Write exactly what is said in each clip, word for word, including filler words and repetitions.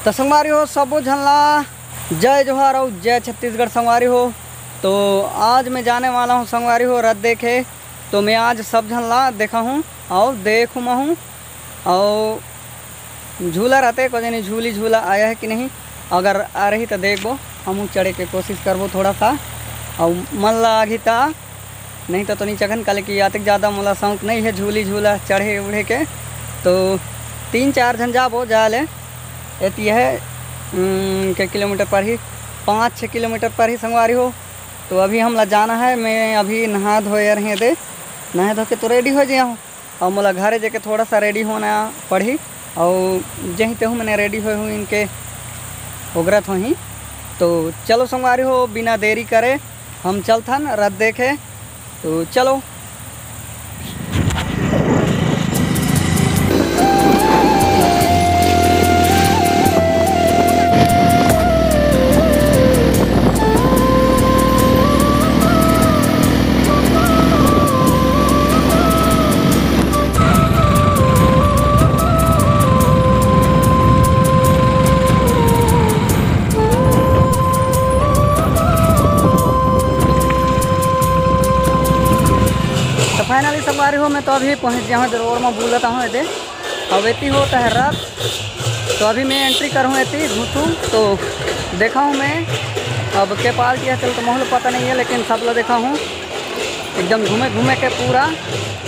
त संगवारी हो, सबो झन ला जय जोहार अउ जय छत्तीसगढ़ संगवारी हो। तो आज मैं जाने वाला हूँ संगवारी हो रथ देखे। तो मैं आज सब झन ला देखा हूँ अउ देखूँ महूँ। अउ झूला रहते को जनी झूली झूला आया है कि नहीं, अगर आ रही तो देखबो, हमहूँ चढ़े के कोशिश करबो थोड़ा सा। अउ मन ला आगी ता नहीं तो, तो नहीं चघन, काले कि अतेक ज़्यादा मोला शौक नहीं है झूली झूला चढ़े उढ़े के। तो तीन चार झन जाबो, जा ले। एती है, उम, के किलोमीटर पर ही, पाँच छः किलोमीटर पर ही संगवारी हो। तो अभी हमला जाना है, मैं अभी नहा धोए रहे दे, नहा धो के तो रेडी हो जाया हूँ। अउ मोला घरे जाके थोड़ा सा रेडी होना पड़ही। अउ जहीं तेहू मैंने रेडी होए हूँ इनके ओगरत होही। तो चलो संगवारी हो, बिना देरी करे हम चलथन रथ देखे। तो चलो। तो finally संगवारी हो, मैं तो अभी पहुँच गया हूँ, रोड में बोलता हूँ एदे। अब एती होता है रथ, तो अभी मैं entry करूँ एती, घुसूँ तो देखा हूँ मैं। अब के पालटी है, चल तो मोहल पता नहीं है, लेकिन सब ला देखा हूँ एकदम घूमे घूमे के पूरा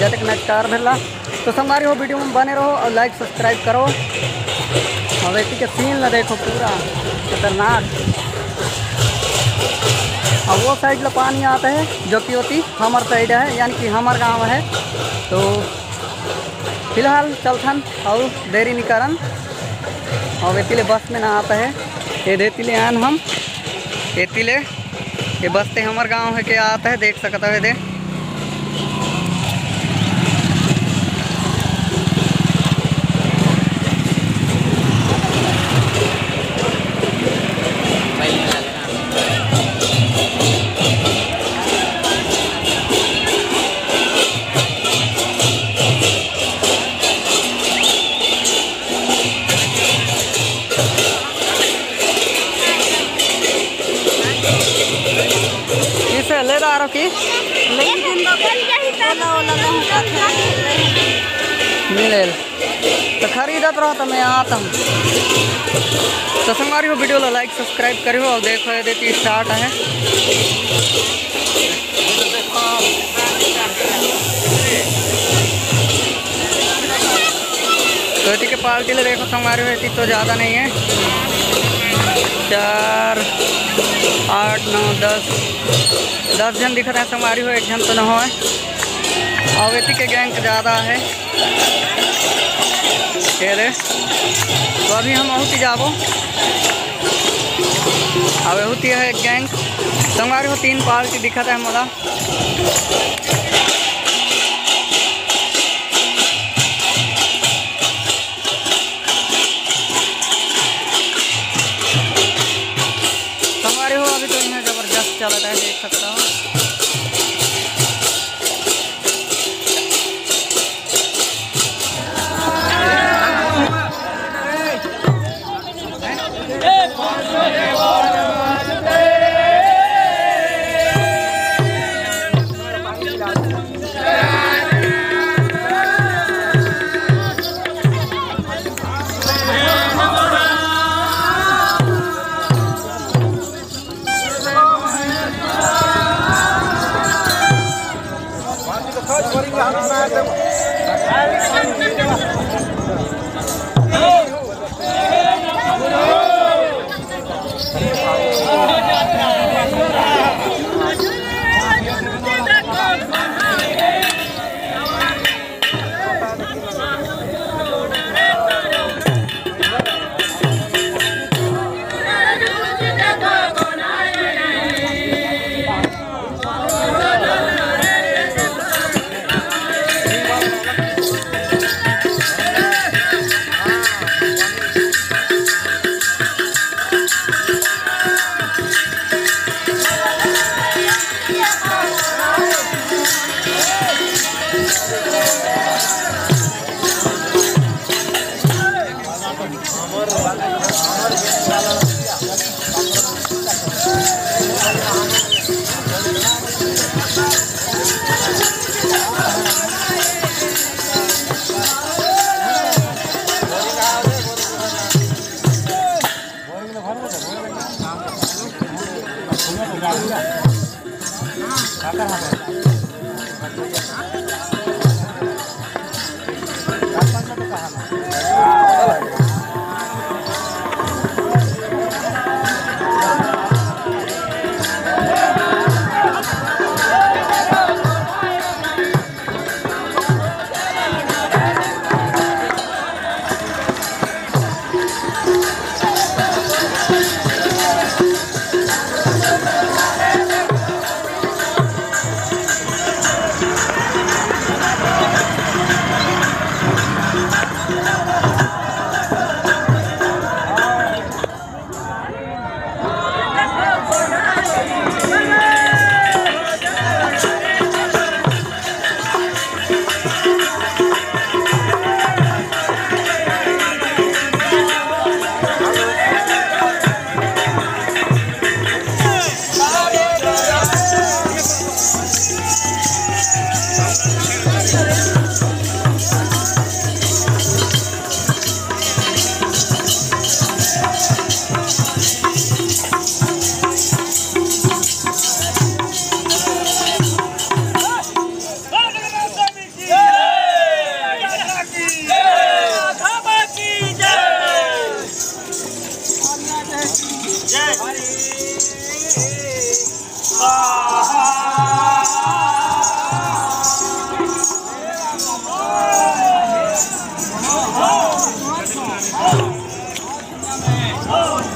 जतक नचकार भेला। तो संगवारी हो, video में बने रहो अउ like subscribe करो। अब एती के scene ला देखो, पूरा खतरनाक। अब वो side ला पानी आता है जो कि होती हमर side है, यानी कि हमर गांव है। तो फिलहाल चलथन अउ देरी नी करन। अउ एती ले बस में ना आता है, एदे एती ले आन हम, एती ले ये बस ते हमर गांव है के आता है, देख सकत हवे दे। किसे ले रहा की? लेकिन ओला, ओला, ओला, मिलेल। तो खरीदत रहो तो मैं आता हूँ। तो संगवारी हो, video ला like subscribe करियो। अब देखो, ये देती start है। तो एती के पालटी ले देखो संगवारी हो, एती तो ज़्यादा नहीं है, चार, आठ, नौ, दस, दस झन दिखत है संगवारी हो, एक झन तो न होय। अउ एती के gang ज़्यादा है। ये दे, तो अभी हम अहूती जाबो। अब अहूती है एक gang। संगवारी हो, तीन पालटी दिखत है मोला। संगवारी हो, अभी तो यहाँ जबरदस्त चलत है, देख सकता हो।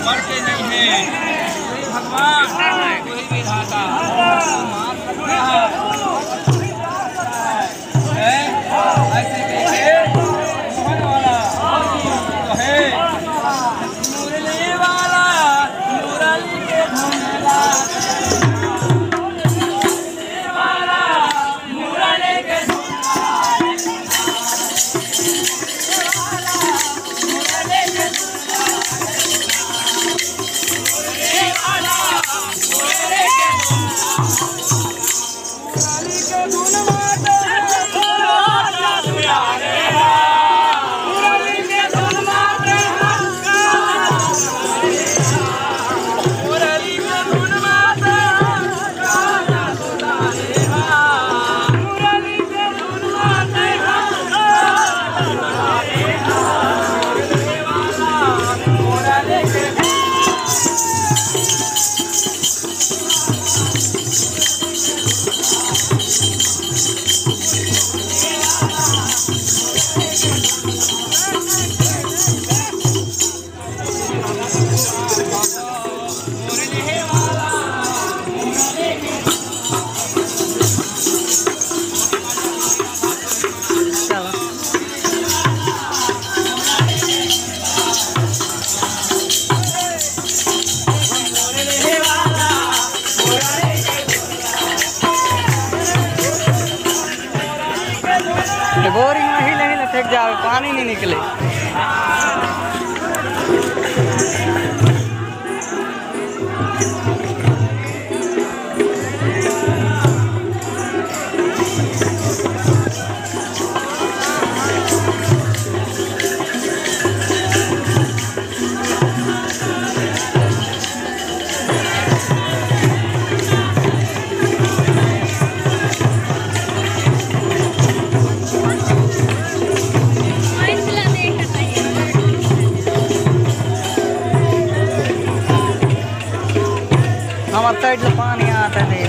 मरते नहीं है। भगवान कोई भी धाता है, ऐसे कैसे मोहन वाला तो है। मुरली वाला, मुरली के धुन वाला। ये बोरिंग में हिल हिल फेंक जावे, पानी नहीं निकले। हमर साइड ले पानी आत हे।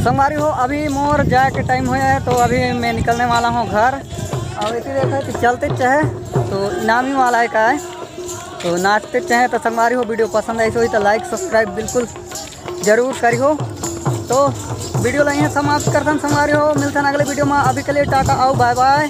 संगवारी हो, अभी मोर जाए के टाइम होय है, तो अभी मैं निकलने वाला हूँ घर। और इसी देखो कि चलते चहे तो इनामी वाला है का है, तो नाचते चहे। तो संगवारी हो, वीडियो पसंद आई होही तो लाइक सब्सक्राइब बिल्कुल जरूर करिहो। तो वीडियो ला इहें समाप्त करथन संगवारी हो, मिलथन अगले वीडियो में। अभी के लिए टाटा, आओ, बाय बाय।